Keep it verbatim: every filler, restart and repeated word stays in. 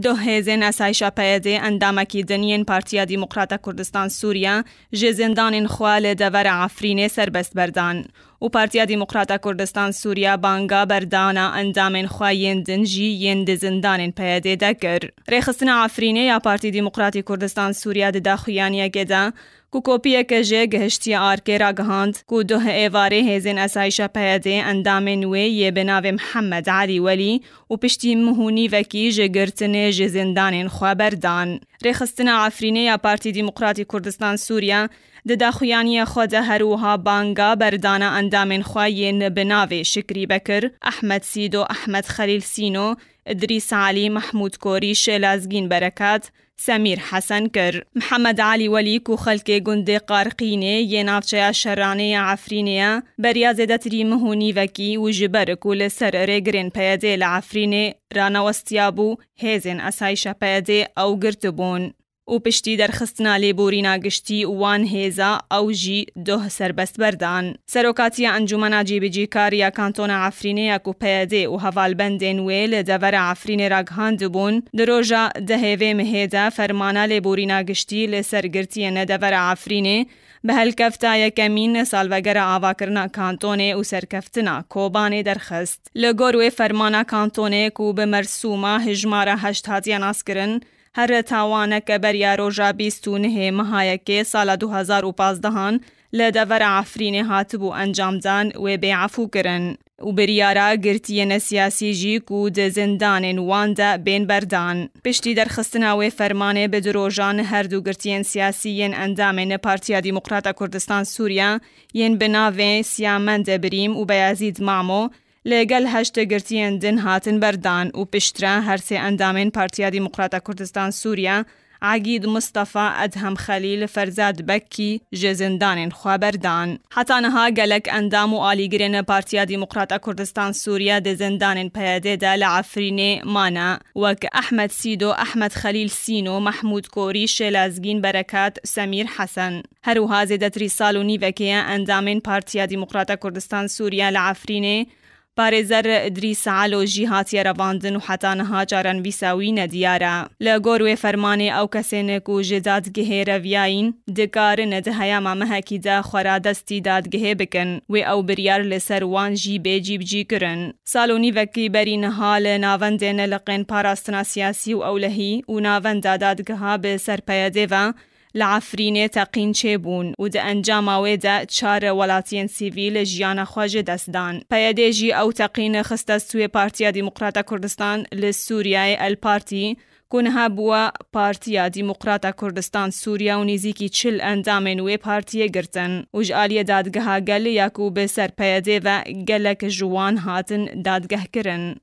Duh hêzên esayişa P Y D endamekî din yên Partiya Demokrata Kurdistan Sûriye ji zindanên xwe li devera Efrînê serbest berdan û Partiya Demokrata Kurdistan Sûriye banga berdana endamên xwe yên din jî yên di zindanên P Y D de kir. Rêxistina Efrînê ya Partî Demokratî Kurdistan Sûriye di daxuyaniyekê de ku kopiyeke jê gihiştiye arkê ragihand ku duh êvarê hêzên esayişa P Y D endamên wê yê bi navê Mihemed Elî Welî û piştî mih û nîvekî ji girtinê ji zindanên xwe berdan. Rêxistina Efrînê ya Partî Demokratî Kurdistan Sûriye di daxuyaniya xwe de her wiha banga berdana endamên xwe yên bi navê Şikrî Bekir, Ehmed Sîdo, Ehmed Xelîl Sîno, Idrîs Elî, Mehmûd Korî, Şêlazgîn Berekat, Semîr Hesen kir. Mihemed Elî Welî ku xelkê gundê Qarqînê yê navçeya Şeranê ya Efrînê ye, beriya zêdetirî mih û nîvekî û ji ber ku li ser rêgirên P Y D li Efrînê ranewestiyabû, hêzên esayişa P Y D ew girtibûn û piştî derxistina lêborîna giştî wan hêza ew jî duh serbest berdan. Serokatiya Encûmena Cîbicîkar ya Kantona Efrînê ya ku P Y D û hevalbendên wê li devera Efrînê ragihandibûn, di roja dehê vê mihê de fermana lêborîna giştî li ser girtiyên devera Efrînê bi helkefta yekemîn salvegera avakirina kantonê û serkeftina Kobanê derxist. Li gor wê fermana kantonê ku bi mersûma hijmara heşt hatiye naskirin, her tawaneke beriya roja bîst û nehê meha yekê sala du hezar û pazdehan li devera Efrînê hatibû encamdan wê bê efû kirin û biryara girtiyên siyasî jî ku di zindanên wan de bên berdan. Piştî derxistina wê fermanê bi du rojan her du girtiyên siyasî yên endamên Partiya Demokrata Kurdistan Sûriye yên bi navê Siyamend Birîm û Beyazîd Mamo li gel heşt girtiyên din hatin berdan û piştre her sê endamên Partiya Demokrata Kurdistan Sûriye, Egîd Mistefa, Edhem Xelîl, Ferzad Bekkî ji zindanên xwe berdan. Heta niha gelek endam û alîgirên Partiya Demokrata Kurdistan Sûriye di zindanên P Y D de li Efrînê mane, wek Ehmed Sîdo, Ehmed Xelîl Sîno, Mehmûd Korî, Şêlazgîn Berekat, Semîr Hesen. Her wiha zêdetirî sal û nîvekê ye endamên Partiya Demokrata Kurdistan Sûriye li Efrînê, parêzer Idrîs Alo jî hatiye revandin û heta niha çarenivîsa wî nediyar e. Li gor wê fermanê ew kesên ku ji dadgehê reviyayîn dikarin di heyama mehekî de xwe radestî dadgehê bikin, wê ew biryar li ser wan jî bê cîbicî kirin. Sal û nîvekî berî niha li navendên liqên parastina siyasî û ewlehî û navenda dadgeha bi ser P Y D ve li Efrînê teqîn çêbûn û di encama wê de çar welatiyên sivîl jiyana xwe ji dest dan. P Y D jî ew teqîn xiste stûyê Partiya Demokrata Kurdistan li Sûriyeyê, El Partî, ku niha bûye Partiya Demokrata Kurdistan Sûriye û nêzîkî çil endamên wê partiyê girtin û ji aliyê dadgeha gel ya ku bi ser P Y D ve gelek ji wan hatin dadgehkirin.